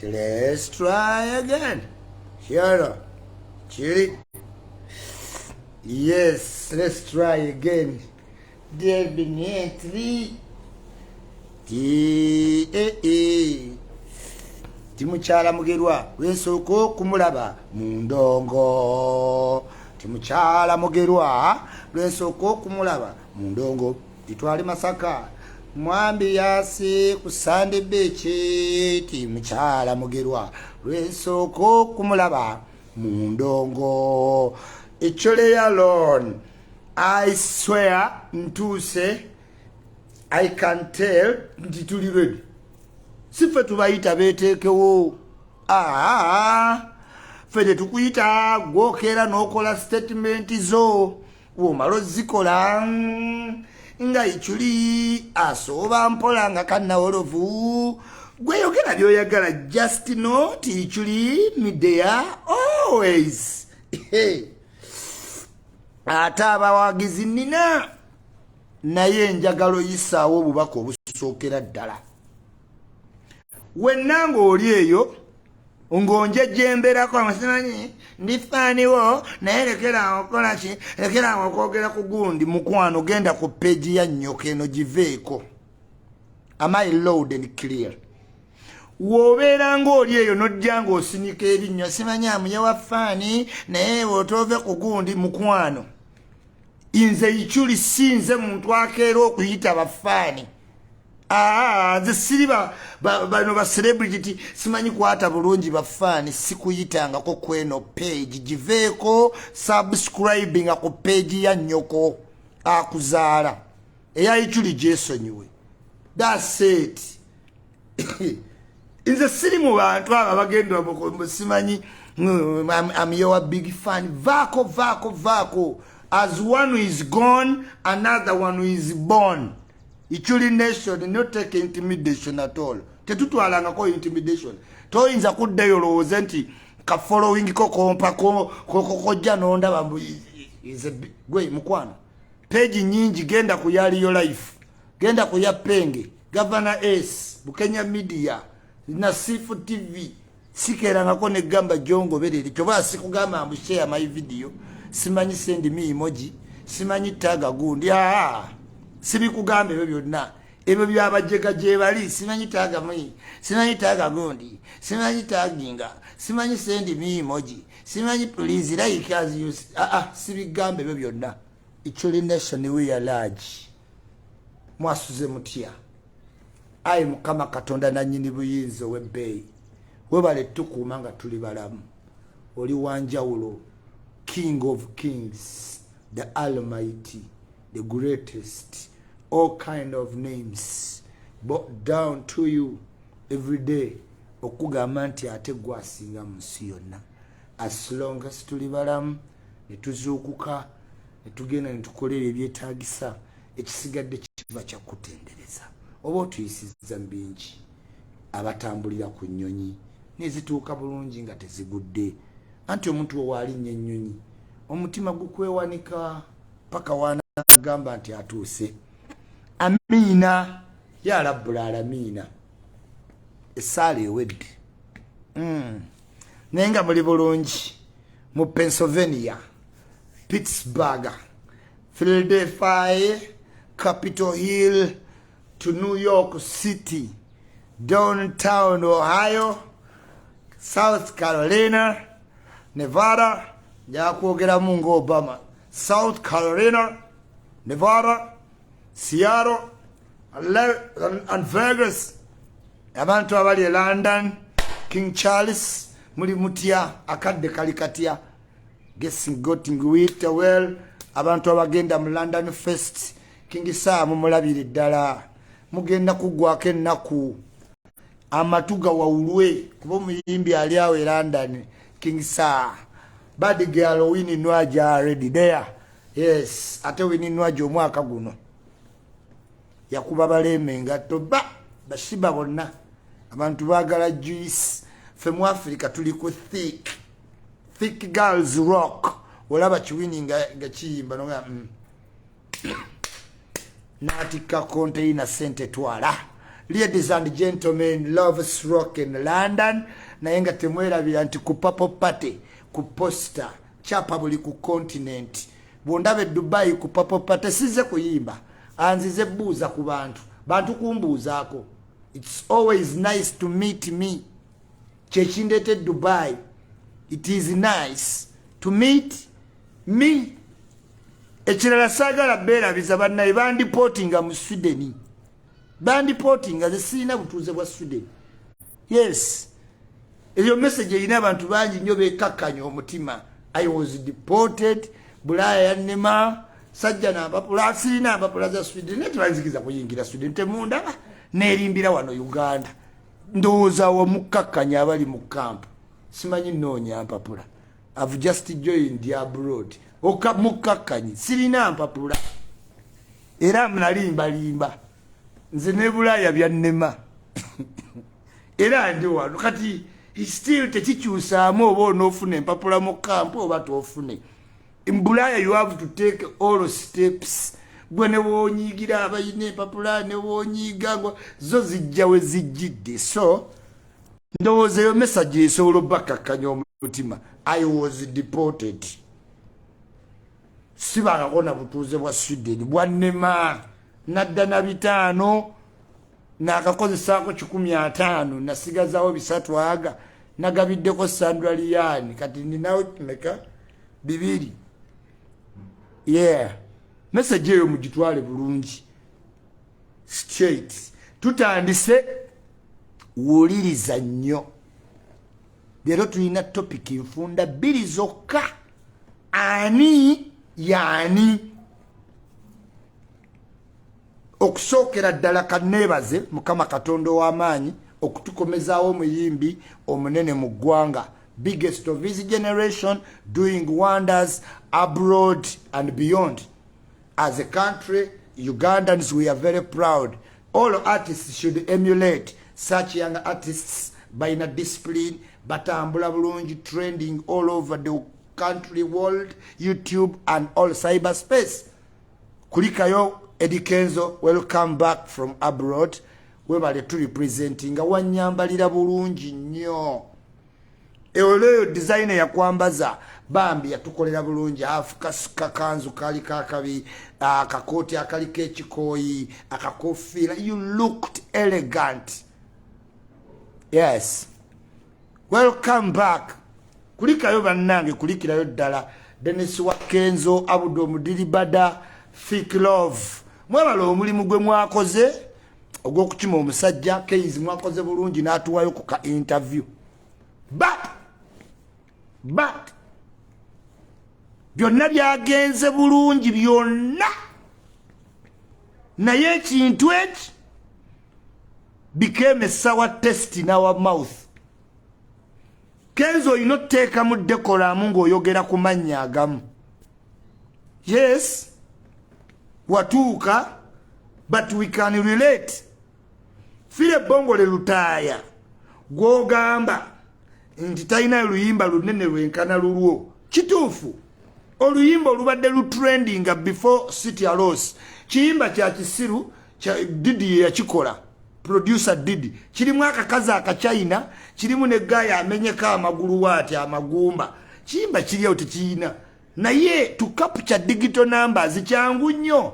Let's try again. Here, chili. Yes, let's try again. Definitely. Ti e e. Ti mukyala Mugerwa lwensooka okumulaba mu ndongo. Ti mukyala Mugerwa lwensooka okumulaba mu ndongo. Titwali Masaka mwambi yasi ku Sandy Beach. Ti mukyala Mugerwa lwensooka okumulaba mu ndongo. Echole alone. I swear ntuuse, I can tell nti tuli ready. Si ffe tubayita, beeteekewo. Aa, ffe tetukuyita, gwokeera n'okola statement zo, womala ozikola nga Ichuli asooba mpola nga kannawolovu. Gweyogera byoyagala, just not Ichuli Media always. Ate abawagizi nina, naye njagala oyisaawo obubaka obusookera ddala. Wenna ng'oli eyo ng'onjejemberako, simanyi ndi fan wo, naye lekerawo okukola ki, lekerawo okwogera ku gundi. Mukwano, genda ku page ya nnyoko eno giveeko. Am I loud and clear? W'obeera ng'oli eyo n'ojja ng'osinika ebinnyo, simanyi amuye wa fan, naye bw'otoove ku gundi, mukwano, nze Ichuli si nze muntu akeera okuyita ba fan. Aa, nze siri bano ba celebrity, simanyi kwata bulungi ba fan. Sikuyitangako kweno page, giveeko. Subscribinga ku page ya nnyoko akuzaala, eya Ichuli gyesonyiwe. That's it. Nze siri mu bantu abo abagenda simanyi I'm your big fan. Vaako, vaako, vaako. As one is gone, another one is born. Ichuli Nation no take intimidation at all. Tetutwalangako intimidation. Toyinza kuddayo olowooze nti ka following ko kompa kojja nondaba gwe mukwano. Page nyingi, genda ku yaliyo life, genda ku ya Penge, Governor S Bukenya Media, Nasifu TV. Sikerangako negamba jongoberere kyoba sikugamba mbu share my video, simanyi send me emoji, simanyi tag gundi. Aa, sibikugamba ebyo byonna. Ebyo byabajega gyebali. Simanyi tag me, simanyi tag gundi, simanyi taginga, simanyi send me emoji, simanyi please like as you. Aa, sibigamba ebyo byonna. Ichuli Nation, we are large. Mwasuze mutya? Ayi Mukama Katonda nanyini buyinza ow'ebbeeyi, webale tukuuma nga tuli balamu. Oli wanjawulo, King of kings, the Almighty, the greatest. All kind of names bow down to you every day okugamba nti ate gwasinga mu nsi yonna. As long as tuli balamu netuzuukuka netugenda netukolera ebyetagisa, ekisigadde kiba kyakutendereza. Oba otuyisiza mu bingi, abatambulira ku nnyonyi nezituuka bulungi nga tezigudde. Anti omuntu owaalinnya ennyonyi omutima gukwewanika paka wanagamba nti atuuse. Amiina ya rabbul alamiina. Essaala ewedde. Naye nga muli bulungi mu Pennsylvania, Pittsburgh, Philadelphia, Capitol Hill to New York City, downtown Ohio, South Carolina, Nevada. Njakwogeramu nga Obama. South Carolina, Nevada, Seattle and Vegas. Abantu abali e London, King Charles, muli mutya? Akadde kali katya? Guessing goting wit well. Abantu abagenda mu London Fest, King Saa mumulabire ddala, mugenda kuggwako ennaku, amatu gawawulwe, kuba omuyimbi ali awo e London, King Saa. Bad girl Winnie Nwaja already there. Yes, ate Winnie Nwaja omwaka guno yakuba baleeme engatto ba bashiba bonna. Abantu baagala juice. Ffe mu Africa tuli ku thick thick girls rock. Olaba kiwini nga kiyimba noga N'atikka container, sente twala. Ladies and gentlemen, love rock in London. Naye nga temwerabira nti ku Purple Party, ku poster kyapa buli ku continent. Bwondaba e Dubai ku Purple Party, size kuyimba, anzize buuza ku bantu, bantu kumbuuzaako. It's always nice to meet me. Kyekindeeta e Dubai. It is nice to meet me. Ekirala, saagala beerabiza bannaye bandeportinga mu Sweden. Bandeportinga, ze sirina butuuze bwa Sweden. Yes, eyo message erina abantu bangi nnyo bekakkanya omutima. I was deported. Bulaaya yannema, sajja nampapula, sirina mpapula za Sweden, naye tebanzikiza kuyingira Sweden. Temundaba, neerimbira wano Uganda. Ndowooza wamukkakkanya abali mu camp, simanyi noonya mpapula. I've just joined abroad. Mukkakkanyi, sirina mpapula era nalimbalimba. Nze ne Bulaaya byannema era ndi wano kati. Still tekikyusaamu oba onoofuna empapula mu camp oba toofune. Mbulaaya you have to take all steps. Gwe ne woonyiigira abalina empapula, ne woonyiiga, zo zijja we zijjidde. So ndowooza eyo message esobola obbakakkanya omutima. I was deported, sibangako na butuuze bwa Sweden, bwannema. Nadda na 500, nakakozesaako 150, nasigazawo 300, aga nagabiddeko Sandra Liani. Kati ninawo meka? 2. Yeah, message eyo mugitwale bulungi straight. Tutandise, wuliriza nnyo. Leero tulina topic nfunda bbiri zokka: ani yaani. Okusookera ddala, kaneebaze Mukama Katonda ow'amaanyi okutukomezaawo omuyimbi omunene mu ggwanga, biggest of his generation, doing wonders abroad and beyond. As a country, Ugandans, we are very proud. All artists should emulate such young artists. Balina discipline, batambula bulungi, trending all over the country, world, YouTube and all cyberspace. Kulikayo Eddie Kenzo, welcome back from abroad. Webale turepresentinga, wanyambalira bulungi nnyo. Olweyo designer yakwambaza, bambi yatukolera bulungi. Kakanzu kali kakabi, akakooti akaliko ekikooyi, akakofiira, you looked elegant. Yes, welcome back. Kulikayo bannange, kulikirayo ddala. Denis Wakenzo, Abudu Omudiribada, Fik Love, mwebala omulimu gwe mwakoze ogw'okukima omusajja Keizi. Mwakoze bulungi n'atuwayo ku ka interview, but byonna byagenze bulungi byonna, naye ekintu eki became a sour taste in our mouth. Kenzo, olina otuteekamu decorum ng'oyogera ku mannya agamu. Yes, watuuka, but we can relate. Philly Bongole Lutaaya gw'ogamba nti talina luyimba lunene lwenkana lulwo, kituufu. Oluyimba olubadde lutrendinga before Sitya Loss, kiyimba kya kisiru. Didi ye yakikola, producer Didi. Kirimu akakazi akachina, kirimu ne guy amenyeko amagulu waati amagumba. Kiyimba kiriawo tekiyina, naye to capture digital numbers kyangu nnyo.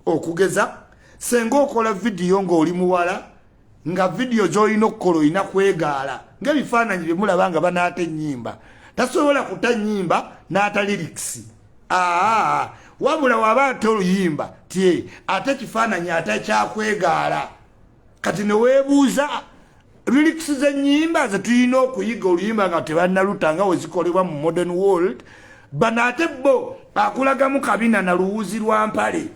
Okugeza, senga okola vidiyo ng'oli muwala, nga vidiyo z'olina okukola olina kwegaala ng'ebifaananyi bye mulaba nga banaata ennyimba. Tasobola kuta nnyimba n'ata lyrics. Aa, wabula waba ate oluyimba tye ate ekifaananyi ate kyakwegaala. Kati neweebuuza, lyrics z'ennyimba ze tulina okuyiga oluyimba nga tebannaluta nga we zikolebwa mu modern world. Bano ate bo akulagamu kabina na luwuzi lwa mpale.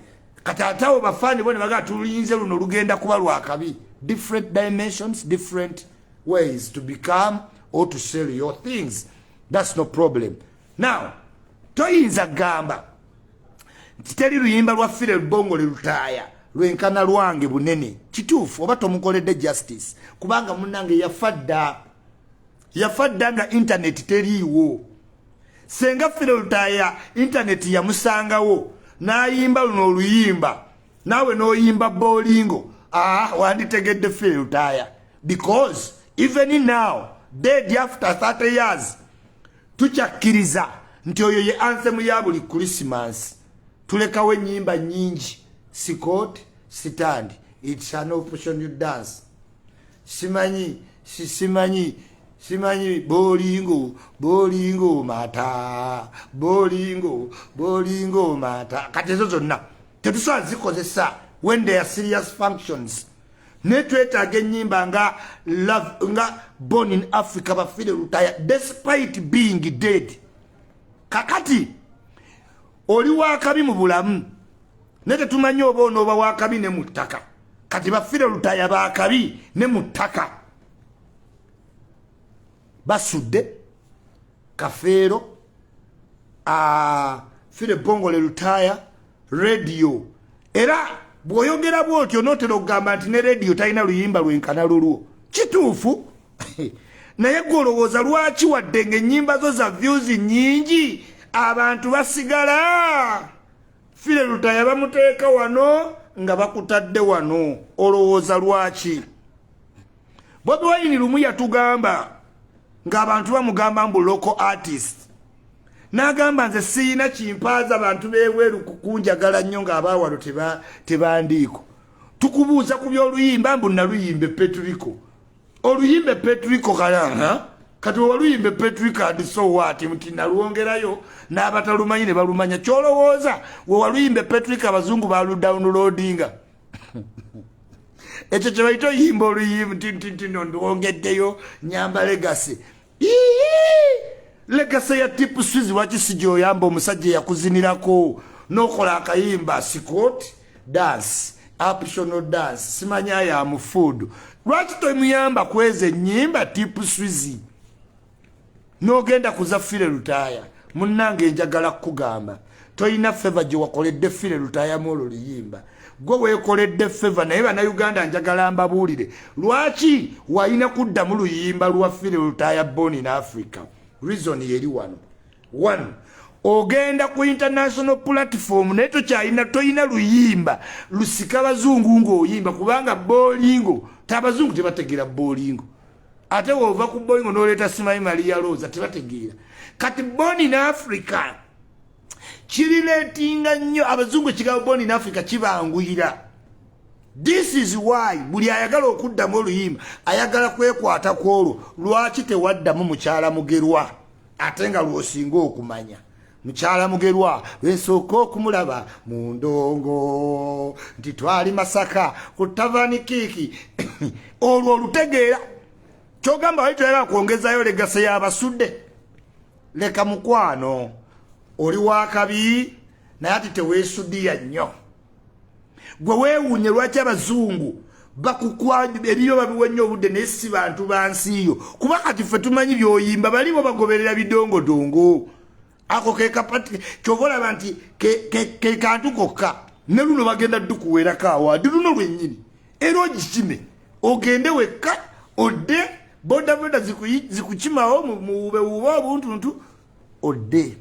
Kati ate abo bafaani bo ne bagaa tuluyinze luno lugenda kuba lwakabi. Different dimensions, different ways to become or to sell your things. That's no problem. Now, toyinza gamba nti teri luyimba lwa Philly Bongole Lutaaya lwenkana lwange bunene. Kituufu, oba tomukoledde justice, kubanga munange yafa dda, yafa dda nga internet teriiwo. Senga Philly Lutaaya internet yamusangawo n'ayimba luno oluyimba, naawe n'oyimba bolingo. Ah, wanditegedde Philly Lutaaya, because even now, dead after 30 years, tukyakkiriza nti oyo ye anthem ya buli Christmas. Tulekawo ennyimba nnyingi: "Squat, stand, it's an option dance", simanyi simanyi simanyi, "Bolingo bolingo mata, bolingo bolingo mata". Kati ezo zonna tetusobola zikozesa when there are serious functions, naye twetaaga ennyimba nga love, nga "Born in Africa", ba Philly Lutaaya, despite being dead. Kakati oli wakabi mu bulamu, naye tetumanyi oba onooba wakabi ne mu ttaka. Kati ba Philly Lutaaya bakabi ne mu ttaka. Basudde Kafeero, Philly Bongole Lutaaya, Radio. Era bw'oyogera bw'otyo nootera okugamba nti ne Radio talina luyimba lwenkana lulwo. Kituufu, naye gwe olowooza lwaki wadde ng'ennyimba zo za views nnyingi, abantu basigala Philly Lutaaya bamuteeka wano nga bakutadde wano? Olowooza lwaki? Bobi Wine lumu yatugamba ng'abantu bamugamba mbu local artist, n'agamba, "Nze siina kimpaaza bantu b'ebweru kukunjagala nnyo ng'abaawalo tebandiiko." Tukubuuza ku by'oluyimba mbu naluyimba Petriko, oluyimba Petriko kala. Kati waluyimba Petriko and so what? Nti nalwongerayo n'abatalumanyi ne balumanya. Kyolowooza we waluyimba Petriko, abazungu baludownloadinga? Ekyo kye bayita oyimba oluyimba nti ndwongeddeyo, nyamba legacy. Legacy ya Tip Swizzy, lwaki si gyoyamba omusajja eyakuzinirako n'okola akayimba "Squat dance, optional dance", simanya ya mu food? Lwaki tomuyamba kweza ennyimba Tip Swizzy n'ogenda kuza Philly Lutaaya? Munnange, njagala kukugamba, toyina favour gye wakoledde Philly Lutaayamu olwo luyimba. Gwe weekoledde favour, naye Bannayuganda, njagala mbabuulire lwaki walina kuddamu luyimba lwa Philly Lutaaya "Born in Africa". Reason yeri wano: one, ogenda ku international platform, naye tokyalina, toyina luyimba lusika bazungu ng'oyimba, kubanga "Bolingo" tabazungu tebategeera "Bolingo". Ate woova ku "Bolingo" n'oleeta simanyi "Maria Rosa", tebategeera. Kati "Born in Africa" kirelatinga nnyo abazungu. Ekigambo "Born in Africa" kibanguyira. This is why buli ayagala okuddamu oluyimba ayagala kwekwata ku olwo. Lwaki tewaddamu "Mukyala Mugerwa", ate nga lwosinga okumanya? Mukyala Mugerwa lwensooka okumulaba mu ndongo, nti twali Masaka ku tavani kiiki, olwo olutegeera. Kyogamba wali toyagala kwongezayo legacy y'abasudde. Leka mukwano, oli wakabi, naye ati teweesudiya nnyo. Gwe weewuunye lwaki abazungu bakukwa ebyo babiwa nnyo obudde, naye si bantu bansiiyo, kuba kati ffe tumanyi byoyimba, balibo bagoberera bidongodongo. Ako kekapati kyova olaba nti ke kantu kokka. Ne luno bagenda ddukuweerako award luno lwennyini, era ogikime ogende wekka, odde bodaboda zikukimawo muwubewube obuntuntu odde.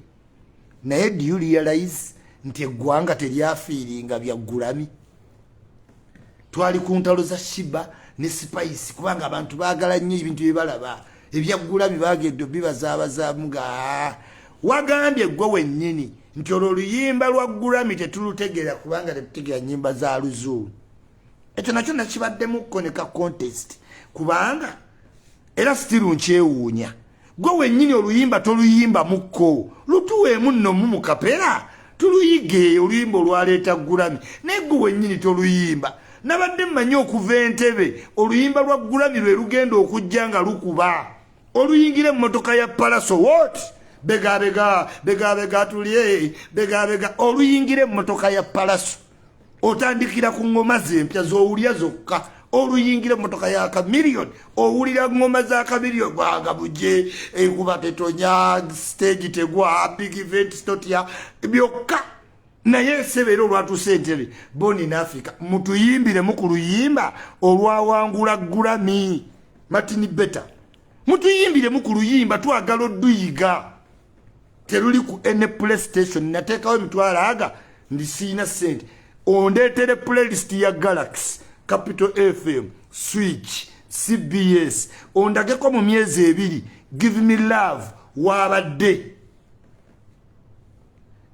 Naye do you realize nti eggwanga teryafiiringa bya Grammy? Twali ku ntalo za Sheebah ne Spice, kubanga abantu baagala nnyo ebintu byebalaba. Ebya Grammy bagedde bibazaabazaamu nga wagambye gwe wennyini nti olwo oluyimba lwa Grammy tetulutegeera, kubanga tetutegeera nyimba za luzungu. Ekyo nakyo nakibaddemukko ne ka contest, kubanga era still nkyewuunya, gwe wennyini oluyimba toluyimba mukko, lutuweemu nno mu mukapera tuluyige, oluyimba olwaleeta Grammy, naye gwe wennyini toluyimba. Nabadde mmanyi okuva Entebe oluyimba lwa Grammy lwe lugenda okujja nga lukuba, oluyingira emmotoka ya Pallaso, what, begabega begabega tulye begabega, oluyingira emmotoka ya Pallaso, otandikira ku ngoma zempya zowulya zokka. Oluyingira emmotoka ya Chameleone, owulira ngoma za Chameleone, gwanga buje, enkuba tetonya, stage tegwa, big event totya, byokka. Naye esebe era olwatuuse Entebe, "Born in Africa", mutuyimbiremu ku luyimba olwawangula Grammy. Martin Beta, mutuyimbiremu ku luyimba, twagala oduyiga. Teruli ku ene PlayStation. Nateekawo emitwalo aga ndi siina sente, ondeetere playlist ya Galaxy. Capital FM, Switch, CBS, ondageko mu myezi 2 Give Me Love wabadde.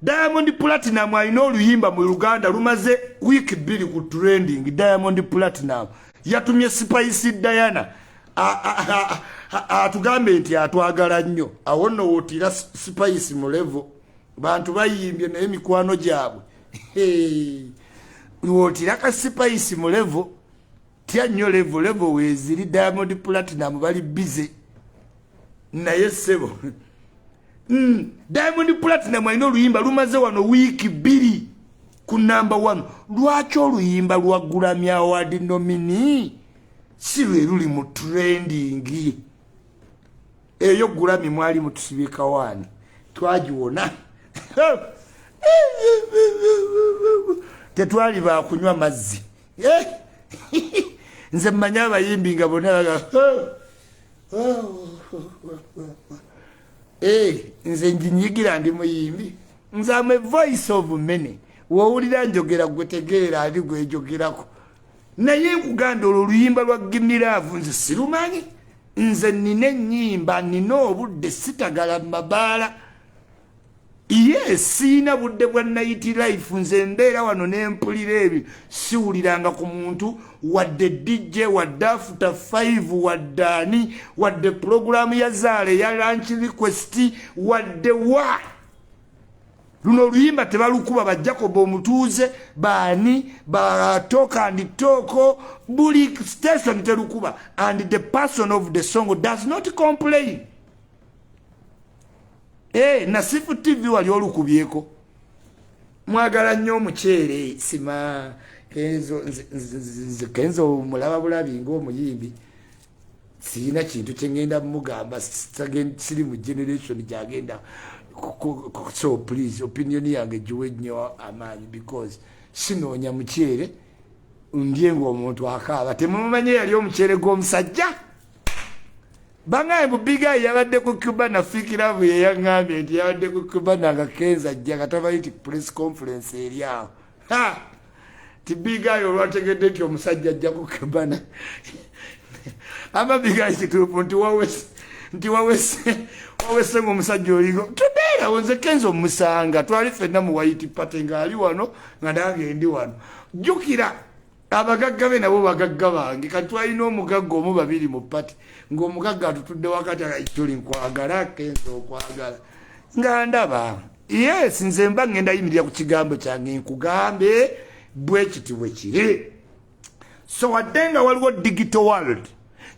Diamond Platinum alina oluyimba mu Luganda lumaze wiiki 2 ku trending. Diamond Platinum yatumye Spice Diana atugambe nti atwagala nnyo. Awo nno wootira Spice mu level, bantu bayimbye naye mikwano gyabwe. Wootira ka Spice mu level, tya nnyo level, level weeziri. Diamond Platinum bali busy naye ssebo. Diamond Platinum alina oluyimba lumaze wano wiiki 2 ku namba 1. Lwaki oluyimba lwa Grammy Award nominee si lwe luli mu trending? Eyo Grammy mwali mutusibye kawaani, twagiwona, tetwali bakunywa mazzi. Nze mmanyi abayimbi nga bonna, nze njinyigira ndi muyimbi, nze am a voice of many. Wowulira njogera gwe tegeera ani gwejogerako. Naye nkugambye olwo oluyimba lwa Gimme Love nze sirumanyi. Nze nina ennyimba, nina obudde, sitagala mabaala. Ye siina budde bwa night life. Nze mbeera wano nempulira ebyo, siwuliranga ku muntu wadde DJ, wadde after 5, wadde ani, wadde pulogulaamu ya zaala ya lunch request, wadde wa. Luno oluyimba tebalukuba. Ba Jacob omutuuze, baani ba talk and talk, buli station telukuba, and the person of the song does not complain. Nasifu TV wali olukubyeko. Mwagala nnyo omuceere sima Kenzo. Nze Kenzo mulaba bulabi ng'omuyimbi, sirina kintu kyengenda mugamba, siri mu generation gyagenda. So please, opinion yange giwe nnyo amaanyi because sinoonya muceere ndye ng'omuntu akaaba. Temumanye yali omuceere gw'omusajja bangaye mu Big Eye yabadde ku Cuba na Fikiravu ye yaŋŋambye nti yabadde ku Cuba nga Kenzo ajja nga tamanyi nti press conference eri awo. Ti Big Eye olwategedde nti omusajja ajja ku Cubana, ama Big Eye kituufu nti wawese, nti wawese, wawese ngaomusajja oliko tubeerawo. Nze Kenzo omusanga twali ffenna mu white party ng'ali wano nga nange ndi wano. Jjukira abagagga be nabo bagagga bange. Kati twalina omugagga omu babiri mu party, ng'omugagga atutudde wakati, tuli nkwagala Kenzo, okwagala nga ndaba. Yes, nze mba ngenda yimirira ku kigambo kyange, nkugambe bwe kiti bwe kiri. So wadde nga waliwo digital world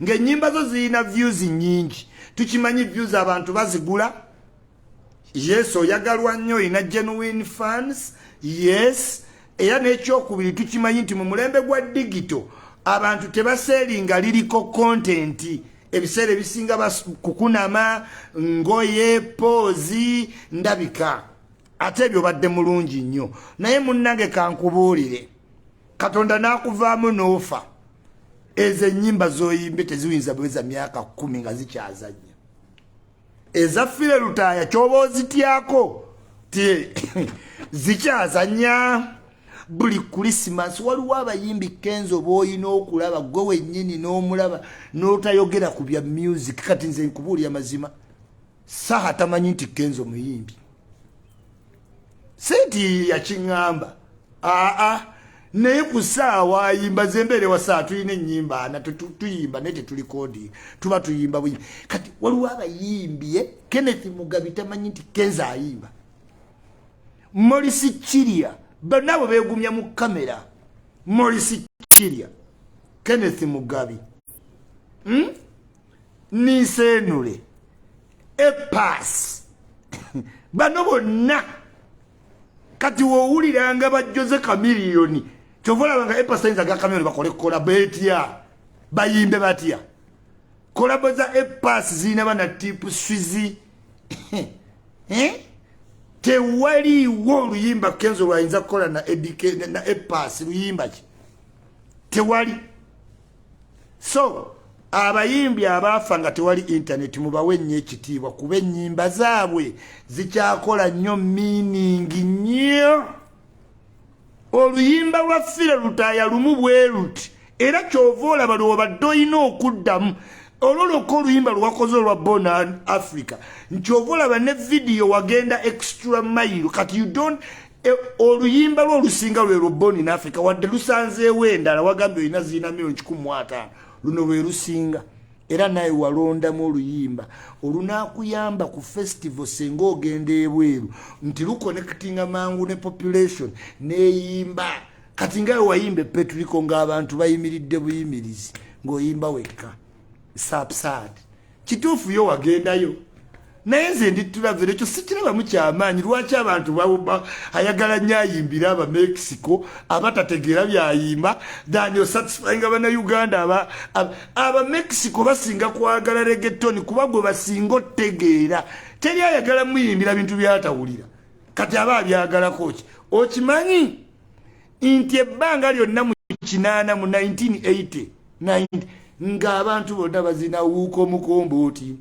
ng'ennyimba zo zirina views nnyingi, tukimanyi views abantu bazigula. Yes, oyagalwa nnyo, olina genuine fans, yes. Era n'ekyokubiri, tukimanyi nti mu mulembe gwa digital abantu tebaseeringa liriko content, ebiseera ebisinga kukunama ngoye, pose, ndabika. Ate ebyo badde mulungi nnyo, naye munnange kankubuulire, Katonda n'akuvaamu n'ofa, ezo ennyimba z'oyimbe teziyinza bweza myaka 10 nga zikyazannya. Eza Philly Lutaaya kyoba ozityako ti zikyazannya buli Krisimansi. Waliwo abayimbi Kenzo b'olina okulaba gwe wennyini n'omulaba n'otayogera ku bya music. Kati nze nkubuulira mazima, Saha tamanyi nti Kenzo muyimbi, si nti yakiŋŋamba, aa, naye ku ssaawa ayimba zembeere wa saa tulina ennyimba ana tuyimba naye tetulikodi, tuba tuyimba buyimbi. Kati waliwo abayimbi, Kenneth Mugabi tamanyi nti Kenzo ayimba, Morisi Kiria, bonna bwe beegumya mu kamera, Morisi Kiria, Kenneth Mugabi, Nisenule, Epas, bano bonna. Kati wowuliranga ba Jose Chameleone, kyova olaba nga Epas ayinza ga Chameleone bakole collabo etya, bayimbe batya? Collabo za Epas zirina bana Tip Swizi, eh? Tewaliiwo oluyimba Kenzo lwayinza kukola na Edike na Epas, luyimba ki? Tewali. So abayimbi abaafa nga tewali internet mubawe nnyo ekitiibwa, kuba ennyimba zaabwe zikyakola nnyo meaning nnyo. Oluyimba lwa Philly Lutaaya lumu bwe luti, Era kyova olaba lwobadde olina okuddamu olwo lwokka oluyimba lwewakoze olwa Born Africa, nkyova olaba ne vidiyo wagenda extra mile. Kati you don't oluyimba lwo olusinga lwe lwo Born in Africa, wadde lusanzeewo endala, wagambye olina zirina miliyoni 150, luno lwe lusinga. Era naye walondamu oluyimba olunaakuyamba ku festival senga ogenda ebweru, nti luconnectinga mangu ne population neyimba. Kati nga wayimba epetriko ng'abantu bayimiridde buyimirizi, ng'oyimba wekka sapsad. Kituufu yo wagendayo, naye nze ndi travel, ekyo sikirabamu kyamaanyi. Lwaki abantu ayagala nnyo ayimbire Abamexico abatategeera byayimba than osatisfyinga Bannayuganda? Abamexico basinga kwagala reggaeton kuba gwe basinga otegeera. Teri ayagala muyimbira bintu byatawulira. Kati aba abyagalako ki? Okimanyi nti ebbanga lyonna mu 80, mu 1980 ng'abantu bonna bazina wuuka omukombooti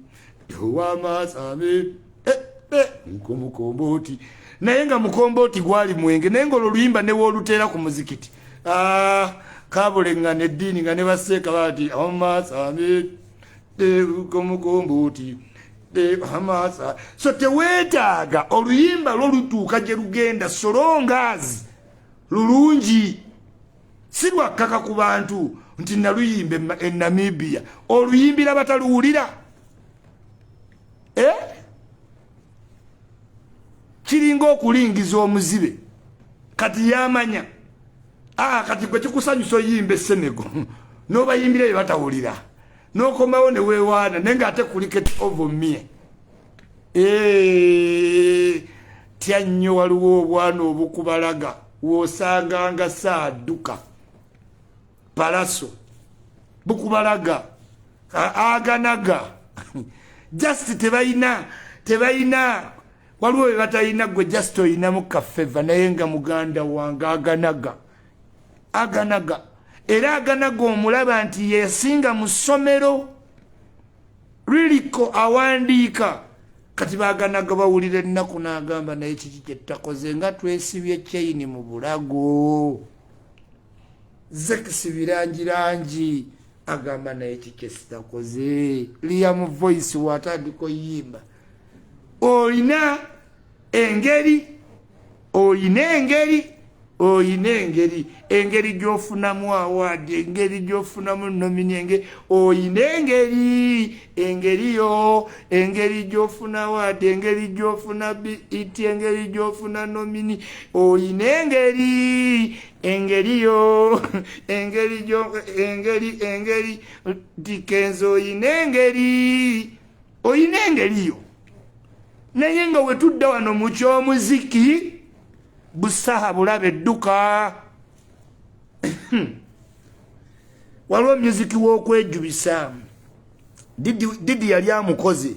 ow'amaasame, wuuka omukombooti, naye nga mukombooti gwali mwenge, naye ngaolwo oluyimba newooluteera ku muzikiti, ah, kabuleŋŋana eddiini nga ne baseeka bati amaasame, wuuka omukombooti amasa. So teweetaaga oluyimba lwo lutuuka gye lugenda so long as lulungi, si lwakkaka ku bantu nti naluyimba e Namibia, oluyimbira bataluwulira. Eh? Kiringa okulingiza omuzibe kati yamanya. Ah, kati gwe kikusanyusa oyimba esenego n'obayimbira bye batawulira, n'okomawo ne weewaana, naye ng'ate kuliketi ovomie. Eh, tya nnyo, waliwo obwana obukubalaga w'osanganga saadduka palaso bukubalaga aganaga just tebalina, tebalina, waliwo bye batalina. Gwe just oyinamu kafeva, naye nga muganda wange aganaga, aganaga, era aganaga omulaba nti yesinga mu ssomero liliko awandiika. Kati baganaga bawulira ennaku n'agamba, naye kiki kyetakoze nga twesibye chain mu bulago? Zekisi birangirangi agamba, naye kiki esitakoze? Liam Voice watandika oyimba, olina engeri, olina engeri, oyina engeri, engeri gyofunamu award, engeri gyofunamu nominee, engeri, oyina engeri, engeri yo, engeri gyofuna award, engeri gyofuna BET, engeri gyofuna nominee, oyina engeri, engeri yo, engeri gyo, engeri, engeri dikenzo, oyina engeri, oyina engeri yo. Naye nga wetudda wano mu kyomuziki, busaha bulabe edduka. Waliwo musiki w'okwejubisa. Didi yali amukoze,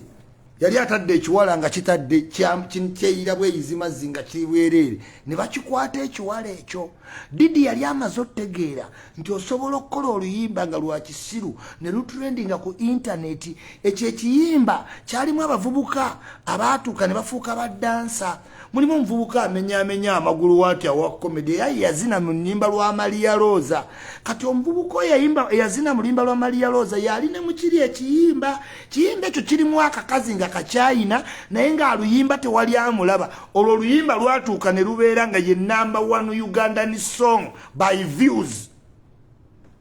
yali atadde ekiwala nga kitadde kyeyira bweyizi mazzi nga kiri bwereere, ne bakikwata ekiwala ekyo. Didi yali amaze otutegeera nti osobola okukola oluyimba nga lwa kisiru ne lutrendinga ku intaneti. Ekyo ekiyimba kyalimu abavubuka abaatuuka ne bafuuka badansa. Mulimu omuvubuka amenyaamenya amagulu waati awa comedy, era yazina mu nnyimba lwa Maria Rosa. Kati omuvubuka oyo eyazina mu luyimba lwa Maria Rosa yali ne mukiri ekiyimba. Kiyimba ekyo kirimu akakazi nga kakyayina, naye ng'aluyimba tewali amulaba. Olwo oluyimba lwatuuka ne lubeera nga ye number one Ugandan song by views,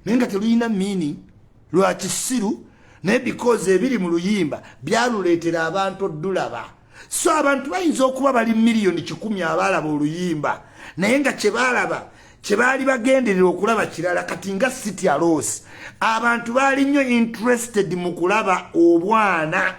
naye nga teluyina meaning, lwa kisiru, naye because ebiri mu luyimba byaluleetera abantu oddulaba. So abantu bayinza okuba bali 100,000,000 abaalaba oluyimba, naye nga kyebaalaba kyebaali bagenderera okulaba kirala. Kati nga Sitya Loss, abantu baali nnyo interested mu kulaba obwana,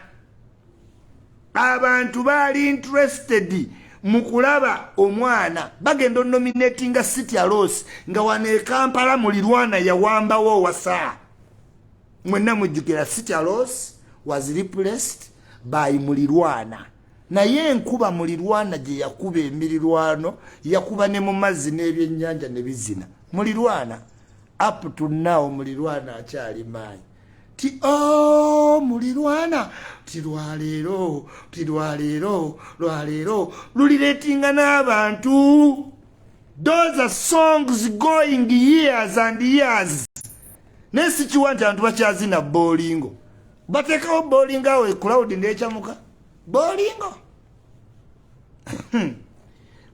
abantu baali interested mu kulaba omwana. Bagenda onominatinga Sitya Loss nga wano e Kampala mulirwana yawambawo owasaa. Mwenna mujjukira Sitya Loss was replaced by mulirwana, naye enkuba mulirwana gye yakuba emirirwano yakuba ne mu mazzi n'ebyennyanja ne bizina. Mulirwana up to now, mulirwana akyali maanyi. Ti o oh, mulirwana ti lwaleero, ti lwaleero, lwaleero lulireetinga n'abantu. Those are songs going years and years. Naye sikiwa nti abantu bakyazina bolingo, bateekawo bolingo awo ecloud nekyamuka bolingo.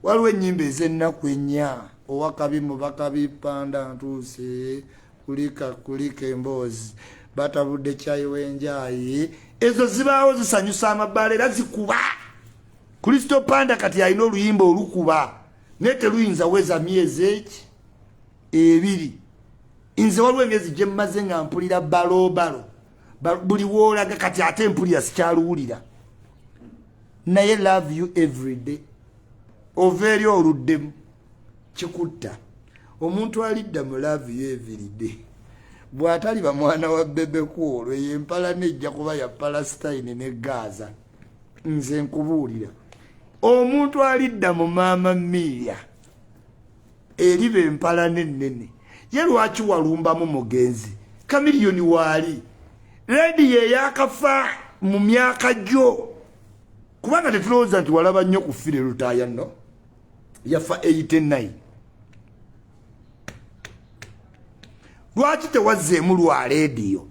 Waliwo ennyimba ez'ennaku ennya, owakabi mubakabi panda ntuuse kulika kulika emboozi batabudde kyayi w'enjayi. Ezo zibaawo zisanyusa amabaala era zikuba. Kristo Panda kati alina oluyimba olukuba, naye teluyinza weza myezi eki 2. Nze waliwo emyezi gye mmaze nga mpulira balobalo buli woolaga, kati ate mpulira sikyaluwulira. Naye "Love You Everyday" ova eri oluddemu kikutta. Omuntu alidda mu "Love You Everyday" bw'ataliba mwana wa Bebe Cool, eyo empalana ejja kuba ya Palestine ne Gaza. Nze nkubuulira, omuntu alidda mu "Maama Miya" eriba empalana ennene. Ye lwaki walumbamu mugenzi Kamiliyoni? Waali rediyo eyakafa mu myaka gyo, kubanga tetulowooza nti walaba nnyo ku Philly Lutaaya. Nno yafa 89. Lwaki tewazzeemu lwa rediyo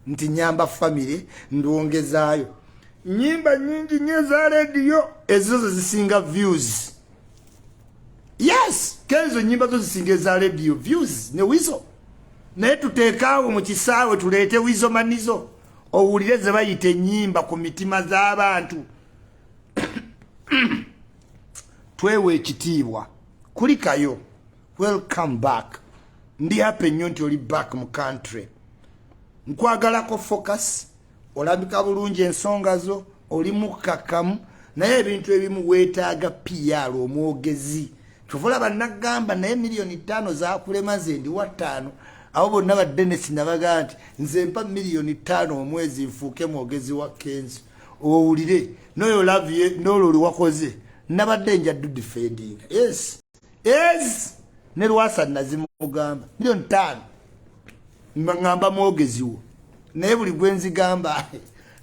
nti nyamba famire ndwongezaayo nyimba nyingi nnyo eza rediyo? Ezo zo zisinga views. Yes, Kenzo, nyimba zo zisinga eza rediyo views ne Wizo. Naye tuteekaawo mu kisaawe, tuleete Wizo Manizo, owulire ze bayita ennyimba ku mitima z'abantu. Twewa ekitiibwa. Kulikayo, welcome back. Ndi happy nnyo nti oli back mu country. Nkwagalako focus, olambika bulungi ensonga zo, oli mukkakkamu, naye ebintu ebimu weetaaga PR, omwogezi. Kyova bannagamba, naye 5 miliyoni zakulema, nze ndiwa 5. Abo bonna baddenesi nabagaa nti nze mpa 5 miliyoni omwezi nfuuke mwogezi wa Kenzo, owulire noyo love nolwo oliwakoze. Nabadde njaddu defending. Yes, ne Lwasa nazimugamba 5 miliyoni, ŋŋamba mwogezi wo, naye buli gwenzigamba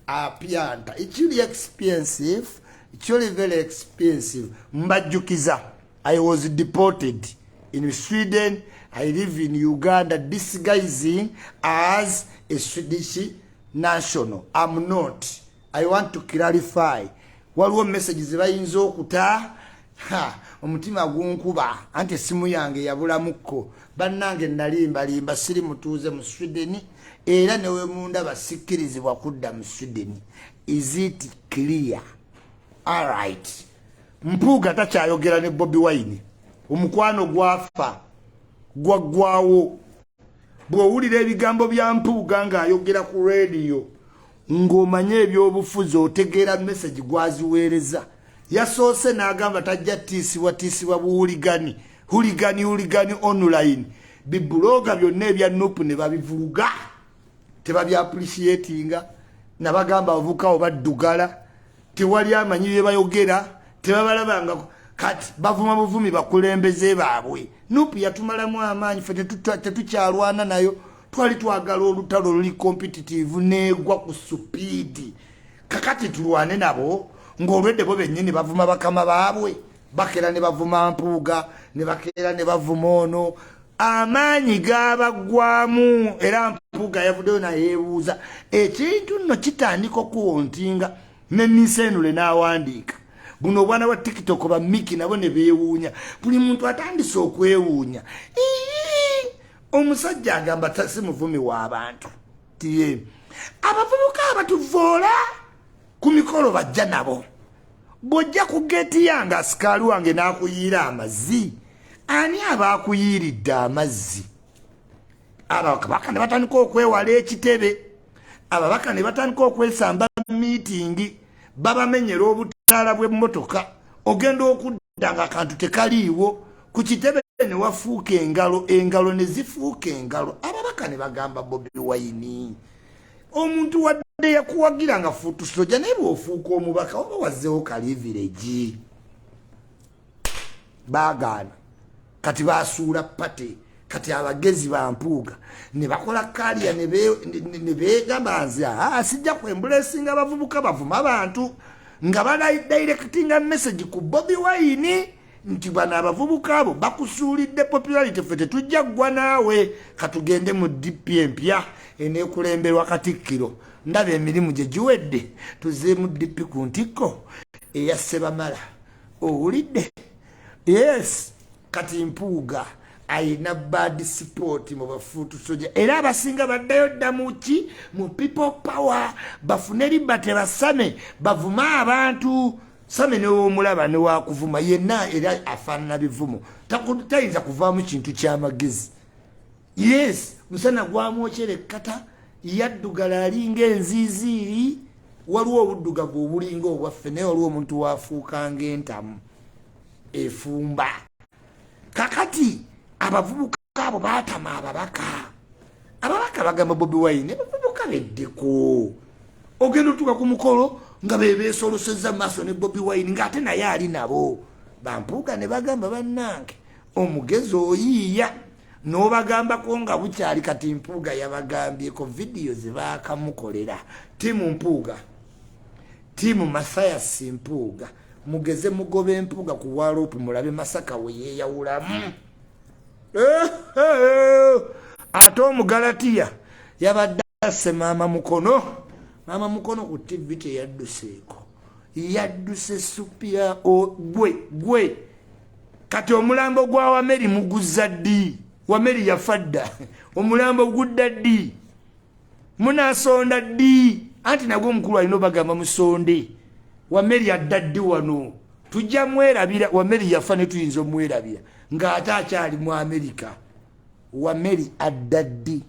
apyanta. It's really expensive, it's really very expensive. Mbajjukiza, I was deported in Sweden. I live in Uganda disguising as a Swedish national. I'm not. I want to clarify. Waliwo message zebayinza okuta ha omutima gunkuba, anti essimu yange yabulamukko. Bannange, nalimbalimba, siri mutuuze mu Sweden, era newe mundaba sikkirizibwa kudda mu Sweden. Is it clear? Alright. Mpuuga takyayogera ne Bobi Wine, omukwano gwafa, gwaggwawo. Bw'owulira ebigambo bya Mpuuga ng'ayogera ku rediyo ng'omanye ebyobufuzi, otegeera message gwaziweereza. Yasoose n'agamba tajja tiisibwa tiisibwa buhooligan, hooligan, hooligan online. Biblogger byonna ebya NUP ne babivuluga, tebabyaappreciatinga. Nabagamba abavubuka baddugala, tewali amanyi bye bayogera, tebabalabanga. Kati bavuma buvumi bakulembeze baabwe. NUP yatumalamu amaanyi, fe tetukyalwana nayo. Twali twagala olutalo oluli competitive, negwa ku speed. Kakati tulwane nabo ng'olwedde bo bennyini bavuma bakama baabwe, bakera ne bavuma Mpuuga, ne bakeera ne bavuma ono. Amaanyi gabaggwamu, era Mpuuga yavuddeyo nayeebuuza ekintu nno kitandika okuwontinga nenisenule n'awandiika. Buno obwana bwa TikTok bamiki nabo ne beewuunya, buli muntu atandise okwewuunya. Omusajja agamba si muvumi w'abantu, tiye abavubuka abatuvoola ku mikolo bajja nabo. Bw'ojja ku geeti yange, asikaali wange n'akuyiira amazzi, ani aba akuyiiridde amazzi? Ababaka ne batandika okwewala ekitebe, ababaka ne batandika okwesamba miitingi, babamenyera obutaala bw'emmotoka. Ogenda okudda nga akantu tekaliiwo ku kitebe, ne wafuuka engalo, engalo ne zifuuka engalo. Ababaka ne bagamba Bobi Wine, omuntu wadde yakuwagira nga foot soldier, naye bw'ofuuka omubaka oba wazzewo kaliviregi. Baagaana, kati basuula party. Kati abagezi bampuuga ne bakola kaliya ne beegamba nze sijja kwembulesinga abavubuka bavuma abantu nga badirectinga message ku Bobi Wine. Nti bano abavubuka abo bakusuulidde popularity, ffe tetujja ggwa naawe. Katugende mu DP empya eneekulemberwa Katikkiro. Ndaba emirimu gye giwedde, tuzeemu DP ku ntikko eya Sebamala. Owulidde? Yes. Kati Mpuuga ayina bad support mu ba foot soldier, era abasinga baddayo dda muki? Mu People Power. Bafune liberty, basame bavume abantu. Same newomulaba newakuvuma yenna, era afaanana bivumo, tayinza kuvaamu kintu kyamagezi. Yes, musana gwamwokyera ekkata, yaddugala, alinga enziiziiri. Waliwo obuddugavu obulinga obwaffe, naye waliwo omuntu wafuuka ngaentamu efumba. Kakati abavubuka abo baatama ababaka. Ababaka bagamba Bobi Wine, abavubuka beddeko. Ogenda otuuka ku mukolo nga bebeesoloseza maaso ne Bobi Wine, ng'ate naye ali nabo. Bampuuga ne bagamba, "Bannange, omugezi oyiiya n'obagambako nga bukyali." Kati Mpuuga yabagambyeko, vidiyo ze baakamukolera. Team Mpuuga, team Mathias Mpuuga, mugeze mugoba Empuuga ku bwaloopu, mulabe Masaka we yeeyawulamu. Ate Omugalatiya yabadde asse maama Mukono. Maama Mukono ku TV teyadduseeko, yadduse supya gwe gwe. Kati omulambo gwa Wameri muguzza ddi? Wameri yafa dda, omulambo gudda ddi? Munasonda ddi? Anti nagwe omukulu alina obagamba musonde. Wameri adda ddi wano? Tujja mwerabira. Wameri yafa ne tuyinza omwerabira ng'ate akyali mu Amerika. Wameri adda ddi?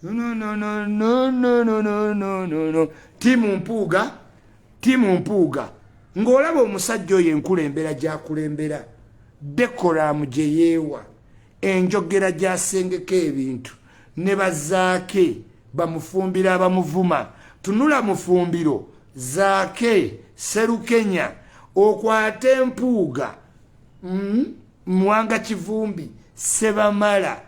No, no, no, no, no, no, no, no, no, no. Team Mpuuga, team Mpuuga, ng'olaba omusajja oyo, enkulembera gy'akulembera, decorum gye yeewa, enjogera gy'asengeka ebintu, ne bazaake bamufumbira abamuvuma. Tunula Mufumbiro, Zaake, Serukenya, okwate Empuuga, Mwanga Kivumbi, Sebamala,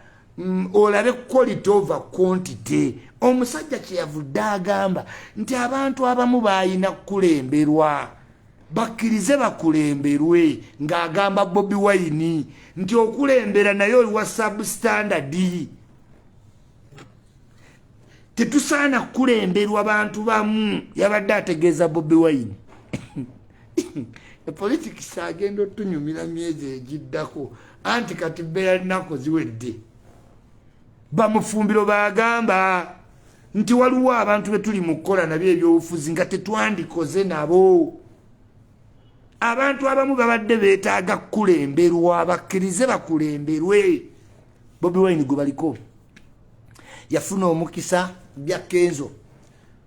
olabe quality over quantity. Omusajja kyeyavudde agamba nti abantu abamu baalina kukulemberwa, bakkirize bakulemberwe, ng'agamba Bobi Wine nti okulembera naye oli wa substandard. Tetusaana kukulemberwa bantu bamu. Yabadde ategeeza Bobi Wine. Politics agenda otunyumira myezi egiddako, anti kati beera nnaku ziwedde. Bamufumbiro bagamba nti waliwo abantu betuli mu kukola nabyo ebyobufuzi nga tetwandikoze nabo. Abantu abamu babadde beetaaga kukulemberwa, bakkirize bakulemberwe. Bobi Wine gwe baliko yafuna omukisa bya Kenzo,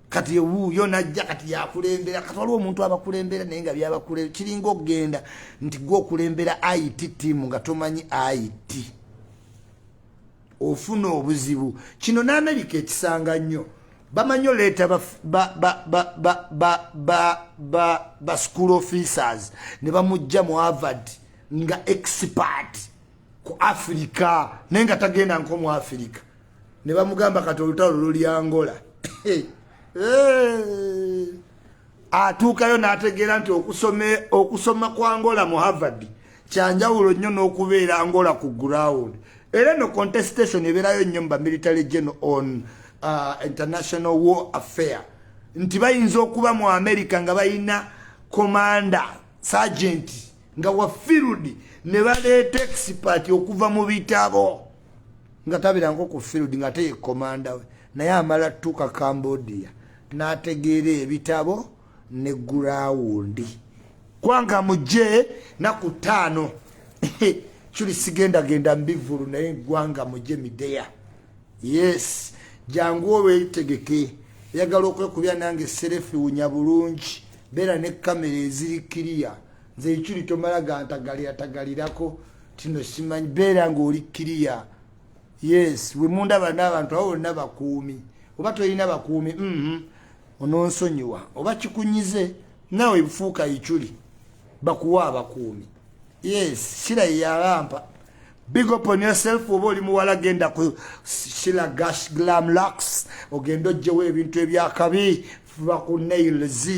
kati wuuyo najja, kati yakulembera. Kati waliwo omuntu abakulembera naye nga byabakulembera kiringa okugenda nti gwe okulembera IT team nga tomanyi IT, ofuna obuzibu. Kino n'Amerika ekisanga nnyo. Bamanyi oleeta ba school officers ne bamujja mu Harvard nga expert ku Africa, naye nga tagenda nko mu Africa, ne bamugamba, "Kati olutalo luli Angola." Atuukayo n'ategeera nti okusoma kwa Angola mu Harvard kyanjawulo nnyo n'okubeera Angola ku ground. Era no contestation ebeerayo nnyo mu bamilitary general on international war affair, nti bayinza okuba mu America nga balina commander sergeant nga wa field, ne baleeta expert okuva mu bitabo nga tabeeranko ku field, nga teye commander we, naye amala tuuka Cambodia n'ategeera ebitabo ne ground. Kwanga mujje naku 5 kuli sigendagenda mbivulu, naye Gwanga mujje mideya. Yes, jangu olwetegeke. Oyagala okwekubya nange selfie, wunya bulungi, beera ne kamera eziri kiriya. Nze ekiri tomala gantagalira tagalirako tino simanyi, beera ngaoli kiriya. Yes, wemundaba n'abantu abo bonna bakuumi. Oba tolina bakuumi, ononsonyiwa. Oba kikunyize, naawe bufuuka Ichuli, bakuwa abakuumi. Yes, Shira yalampa. Big up on yourself. Oba oli muwala, genda ku Shira Gash Glam Lux, ogende ojjewo ebintu ebyakabi. Fuba ku nails,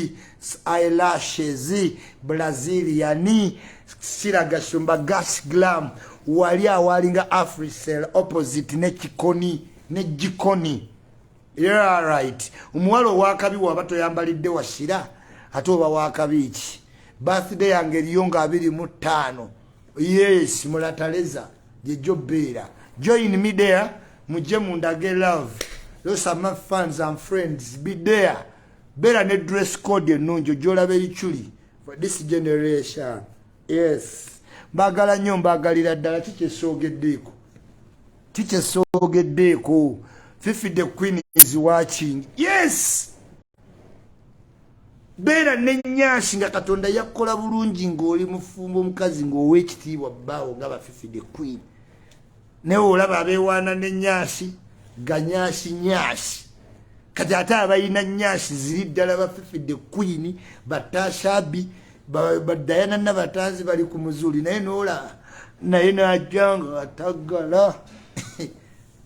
eyelashes, Brazilian, Siragashumba, gas glam, wali awalinga Africell opposite ne kikoni ne jikoni. Yeah, right. Omuwala owakabi waba toyambalidde wasira, ate oba wakabi ki? Birthday yange eriyo nga 25. Yes, mulataleza gyejjo beera. Join me there, mujje mundage love. Those are my fans and friends. Be there. Beera ne dress code ennungi ojolaba ebikyuli for this generation. Yes, mbagala nnyo, mbagalira ddala. Kikyesogeddeeko, kikyesogeddeeko. Fifi the Queen is watching. Yes, beera nenyansi nga Katonda yakola bulungi ng'oli mufumbo, omukazi ng'ow'ekitiibwa bbaawo nga ba Fifi the Queen. Naye olaba abeewaana nenyansi ganyansi nyansi. Kati ate abalina nyansi ziri ddala ba Fifi the Queen, batashabi, badayana nabatanzi bali ku muzuli, naye nolaba naye najja nga atagala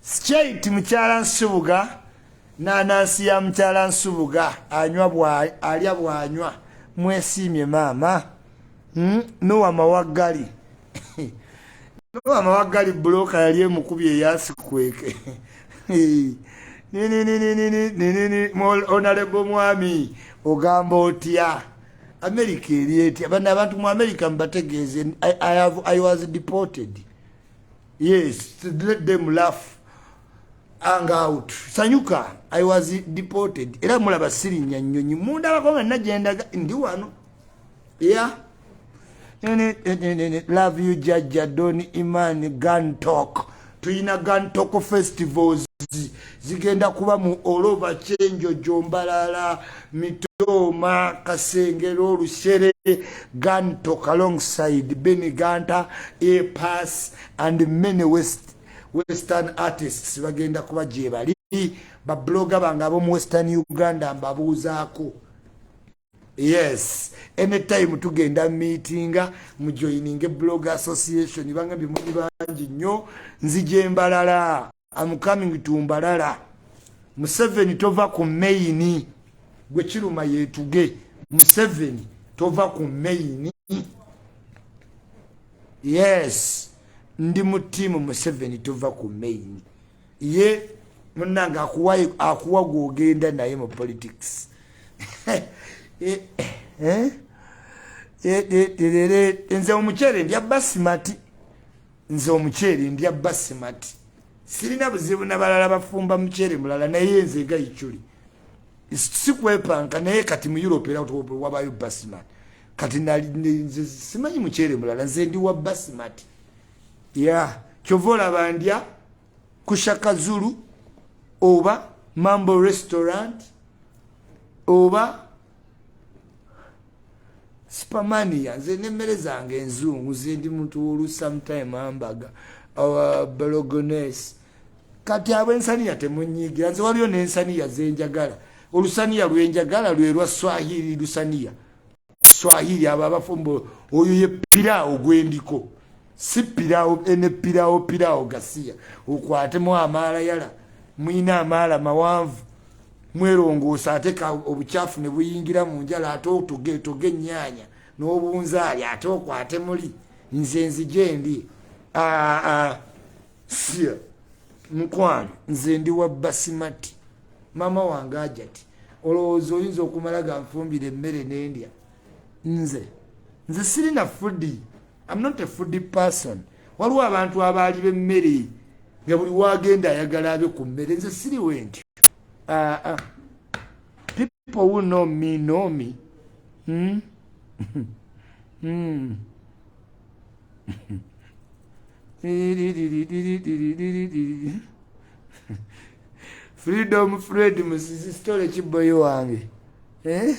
straight. Mukyala Nsubuga, nanansi ya mukyala Nsubuga, anywa alya bwanywa. Mwesiimye maama. Nowa Mawaggali, Nowa Mawaggali, buloka yali emukubye eyasikweke. Honorable mwami, ogamba otya? America eri etya? Bano abantu mu America mubategeeze I was deported. Yes, let them laugh, hang out, sanyuka. I was deported era mulaba sirinnya nnyonyi, mundabako nga nagendaga ndi wano. Yeah, love you Jajja Don Iman. Gun Talk, tuyina Gun Talk festivals zigenda kuba mu olova, Kyenjojo, Mbalala, Mitooma, Kasengero, Olusere. Gun Talk alongside Benny Ganta, Apass and many western artists bagenda kuba gye bali. Ba blogger bange ab'omu Western Uganda mbabuuzaako. Yes, anytime tugenda meetinga, mujoininge blog association. Bangambye muli bangi nnyo. Nzija embalala, am coming to Mbalala. Museveni tova ku main, gwe kiruma yetuge. Museveni tova ku main. Yes, ndi mu tiimu Museveni tova ku main. Ye munange akuwa gwogenda naye mu politics. Eh, eh? Eh, nze omuceere ndya basimati, nze omuceere ndya basimati, sirina buzibu nabalala bafumba muceere mulala, naye nze nga Ichuli sikwepanka. Naye kati mu Europe era wabayo basimati. Kati nze simanyi muceere mulala, nze ndi wa basimati ya. Kyova olaba ndya kushaka Zulu oba Mambo Restaurant oba Supermania. Nze nemmere zange enzungu, nze ndi muntu wolu sometime hamburger, bolognese. Kati abo ensaniya temunyigira. Nze waliyo n'ensaniya zenjagala. Olusaniya lwenjagala lwe lwa Swahili, lusaniya Swahili. Abo abafumbo, oyo ye piraawo gwendiko, si piraawo ene piraawo piraawo gasiya okwatemu amaala yala mwina amaala mawanvu mwerongoosa, ate obukyafu ne buyingira mu njala, ate otoge ennyaanya n'obunzaali, ate okwate muli. Nze nzije ndi sia mukwano, nze ndi wa basimati. Maama wange ajati olowooza oyinza okumala ganfumbira emmere nendya? Nze sirina foodie, am not a foodie person. Waliwo abantu abaali b'emmere nga buli wagenda ayagala abe ku mmere. Nze siriwe ntyo. People who know me know me. Freedom Fred Musisi, story kiboyi wange, eh?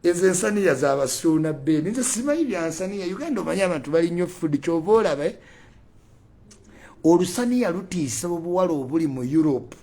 Ezo ensaniya zabasuuna beni, nze simanyi byansaniya. Uganda omanyi abantu bali nnyo food, kyova olaba olusaniya lutiisa obuwala obuli mu Europe.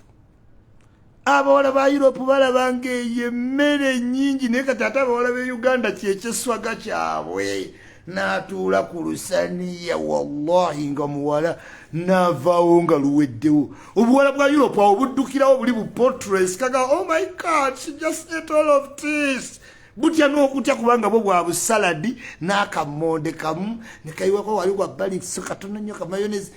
Abawala ba Europe balaba ngaeyo emmere nyingi, naye kati ate abawala be Uganda kyekyeswaga kyabwe. N'atuula ku lusaniya, wallahi nga muwala n'avaawo nga luweddewo. Obuwala bwa Europe awo buddukirawo buli bu portraits kaga, "Oh my God, she just ate all of this." Butya n'okutya, kubanga bwo bwa busaladi n'akamonde kamu ne kayiwako wali wabbali so katono nnyo ka mayonnaise.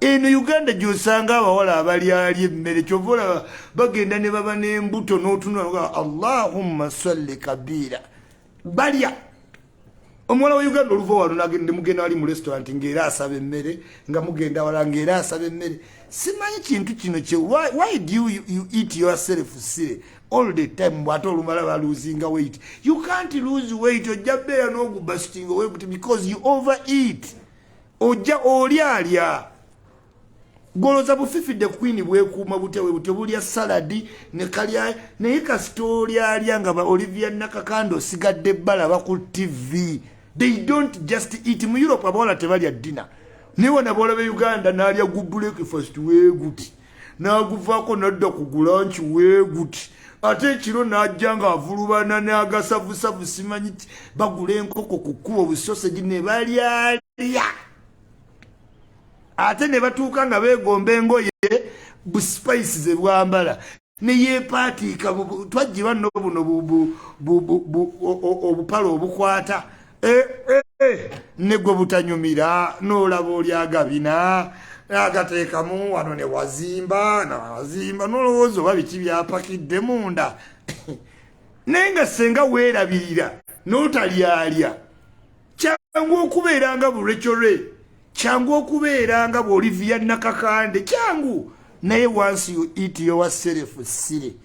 Eno Uganda gyosanga abawala abalyalya emmere, kyova olaba bagenda ne baba n'embuto n'otunula, "Allahumma salli kabiira." Balya. Omuwala wa Uganda oluva wano nagende, mugenda wali mu restaurant ng'era asaba emmere, nga mugenda wala ng'era asaba emmere. Simanyi kintu kino kye why do you eat yourself silly all the time? Bwate olumala balosinga weight. You can't lose weight. Ojja beera n'ogubasitinga weguti because you overeat. Ojja olyalya goloza bufifidde. Queen bwekuuma butya bwe butyo, bulya saladi ne kalya, naye kasita olyalya nga ba Olivia Nakakanda osigadde balaba ku TV. They don't just eat. Mu Europe abawala tebalya dinner, naye wano abawala be Uganda n'alya gu breakfast weeguti, n'aguvaako nadda ku gu lunch weeguti, ate ekiro n'ajja ng'avulubana n'agasavusavu. Simanyi ki, bagula enkoko ku kkubo, obusoseji ne balyalya, ate ne batuuka nga beegomba engoye bu spice ze bwambala neyepaatiika. Twajjirwa nno buno obupale obukwata ne gwe butanyumira, n'olaba oli agabina agateekamu wano ne wazimba nawazimba, n'olowooza oba biki byapakidde munda. Naye nga senga weerabirira n'otalyalya, kyangu okubeera nga burekyore, kyangu okubeera nga bwolivia Nakakande, kyangu. Naye once you eat yourself silly,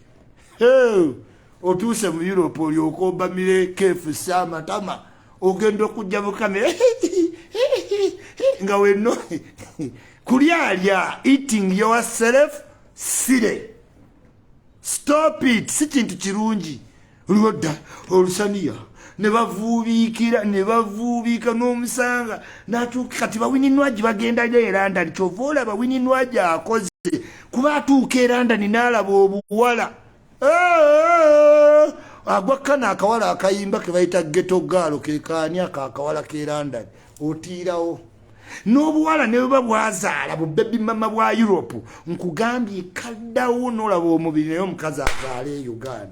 otuuse mu Europe olyoka obamire KFC amatama, ogenda okujja bukamera nga wenno kulyalya. Eating yourself silly, stop it. Si kintu kirungi. Olwodda olusaniya ne bavuubiikira ne bavuubiika n'omusanga natuuka. Kati ba Winnie Nwagi bagenda lyo e London. Kyova olaba Winnie Nwagi akoze, kuba atuuka e London n'alaba obuwala agwakkana akawala akayimba ke bayita Ghetto Girl, kekaani ako akawala ke London otiirawo n'obuwala ne buba bwazaala bu baby mama bwa Europe. Nkugambye kaddawo n'olaba omubiri, naye omukazi azaala e Uganda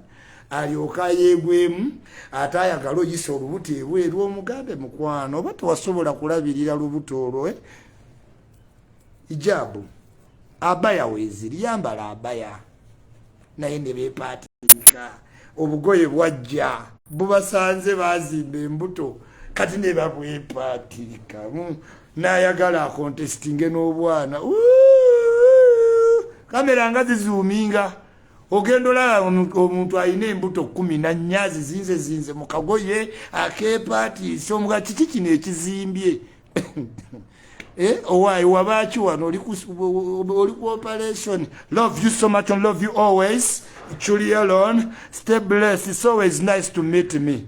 alyoka ayeegwemu, ate ayagala oyisa olubuto ebweru. Omugambe, "Mukwano, oba tewasobola kulabirira lubuto olwo, eh? Ijaabu abaya weeziri, yambala abaya." Naye ne beepaatiika, obugoye bwajja bubasanze, bazimba embuto, kati ne babwepaatiika, n'ayagala akontesitinge n'obwana. Kamera nga zizoominga, ogenda olaba omuntu alina embuto 14 zizinze zinze mu kagoye akeepaatiisa. Omuga kiki kino ekizimbye? Eh, owaayi wabaaki wano oli ku operation. Love you so much and love you always. Truly alone, stay blessed. It's always nice to meet me.